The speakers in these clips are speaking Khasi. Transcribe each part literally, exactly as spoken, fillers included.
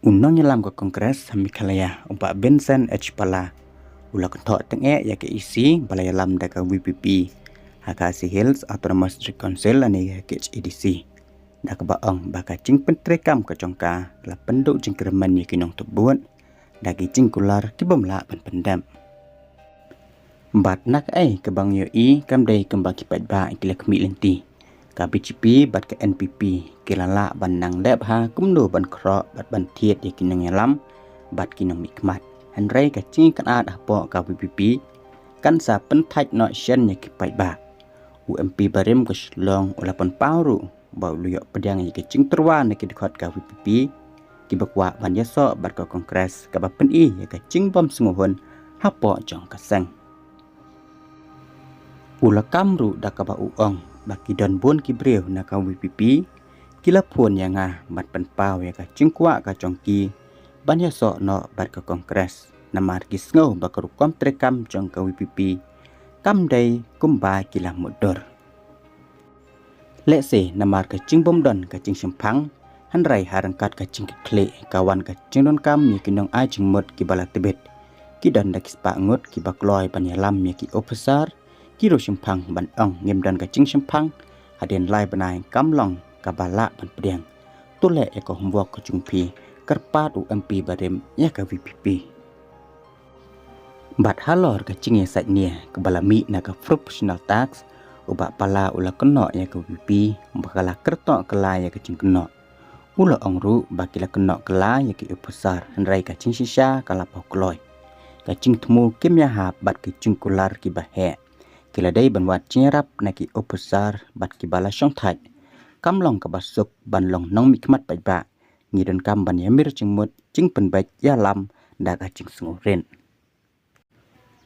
U nongïalam ka Congress ha Meghalaya, u Bah Vincent H Pala, u la kynthoh tyngeh ïa ka E C ba la ïalam da ka V P P ha Khasi Hills Autonomous District Council lane ka K H A D C, da kaba ong ba ka jingpyntreikam ka jong ka la pynduh jingkyrmen ïa ki nongthoh vote da ki jingkular ki bym lah ban pyndep. Bad na kaei kaba ngi ïohi, kam dei kumba ki paidbah ki la khmih lynti. Ka B J P bad ka N P P ki la lah ban nang leh bha kumno ban khroh bad ban thied ïa ki nongïalam bad ki nongmihkhmat. Hynrei ka jingïakynad hapoh ka V P P kan sa pynthait noh shen ïa ki paidbah. U M P barim ka Shillong u la pynpaw ruh ba u la ïoh pdiang ïa ka jingtyrwa na ki dkhot ka V P P kiba kwah ban ïasoh bad ka Congress kaba pyni ïa ka jingbym sngewhun hapoh jong ka seng. U la kam ruh da kaba u ong ba ki don bun ki briew na ka V P P ki la phone ïa nga ban pynpaw ïa ka jingkwah ka jong ki ban ïasoh noh bad ka Congress, namar ki sngew ba ka rukom treikam jong ka V P P kam dei kumba ki la mutdur. Lehse namar ka jingbym don ka jingshemphang, hynrei ha ryngkat ka jingkitkhlieh ka wan ka jingdonkam ïa ki nongai jingmut kiba la tbit. Ki don da ki spah ngut kiba kloi ban ïalam ïa ki ophisar, ki ruh shemphang ban ong ngim don ka jingshemphang, hadien lai bnai kam long kaba lah ban pdiang. To leh ïa ka homework ka jong phi, kyrpad u M P barim ïa ka V P P. Bad halor ka jingïasaid nia kaba la mih na ka professional tax, u Bah Pala u la kynnoh ïa ka V P P ba ka la kyrtoh kylla ïa ka jingkynnoh. U la ong ruh ba ki la kynnoh kylla ïa ki ophisar, hynrei ka jingshisha ka la paw kloi. Ka jingthmu kim ïahap bad ki jingkular kiba heh. Ki la dei ban wad jingïarap na ki ophisar bad kiba la shongthait. Kam long kaba suk ban long nongmihkhmat paidbah. Ngi donkam ban ïamir jingmut, jingpynbeit ïalam da ka jingsngewrit.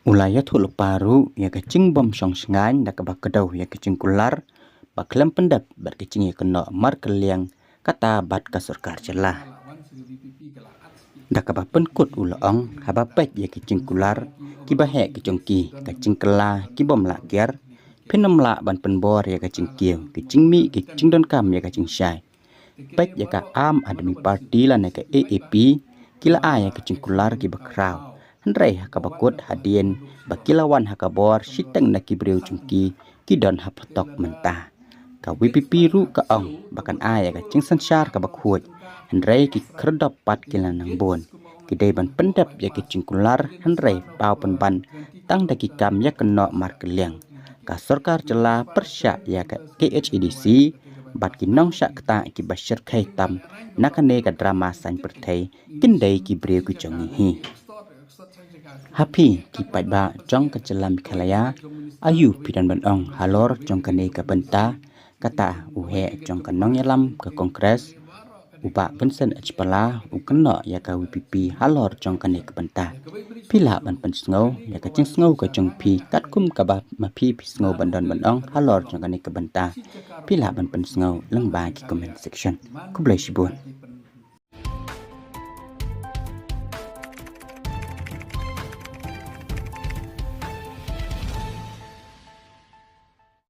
U la ïathuh lypa ruh ïa ka jingbym shong shngaiñ da kaba kdew ïa ka jingkular ba khlem pyndep bad ka jingïakynnoh markylliang kata bad ka sorkar jylla. Da kaba pynkut u la ong, haba peit ïa ka jingkular kiba heh ka jong ki, ka jingkylla ki bym lah kiar, phin ym lah ban pynbor ïa ka jingkiew, ka jingmih, ka jingdonkam ïa ka jingshai. Peit ïa ka Aam Aadmi Party lane ka A A P, ki la ai ïa ka jingkular kiba khraw. Hynrei ha kaba kut, hadien ba ki la wan ha ka bor, shiteng na ki briew jong ki ki don ha phatok mynta. Ka V P P ruh ka ong ba kan ai ïa ka jingsynshar kaba khuid, hynrei ki khyrdop pat ki la nang bun. Ki dei ban pyndep ïa ka jingkular, hynrei paw pynban tang da ki kam ïakynnoh markylliang. Ka sorkar jylla pyrshah ïa ka K H A D C bad ki nongshah ktah kiba shyrkhei tam na kane ka drama saiñ pyrthei, kin dei ki briew ki jong ngi hi. Ha phi ki paidbah jong ka jylla Meghalaya, aïu phi don ban ong halor jong kane ka bynta? Kata u heh jong ka nongïalam ka Congress, u Bah Vincent H Pala, u kynnoh ïa ka V P P halor jong kane ka bynta. Phi lah ban pynsngew ïa ka jingsngew ka jong phi katkum kaba ma phi phi sngew ban don ban ong halor jong kane ka bynta. Phi lah ban pynsngew lyngba ki comment section. Khublei shibun.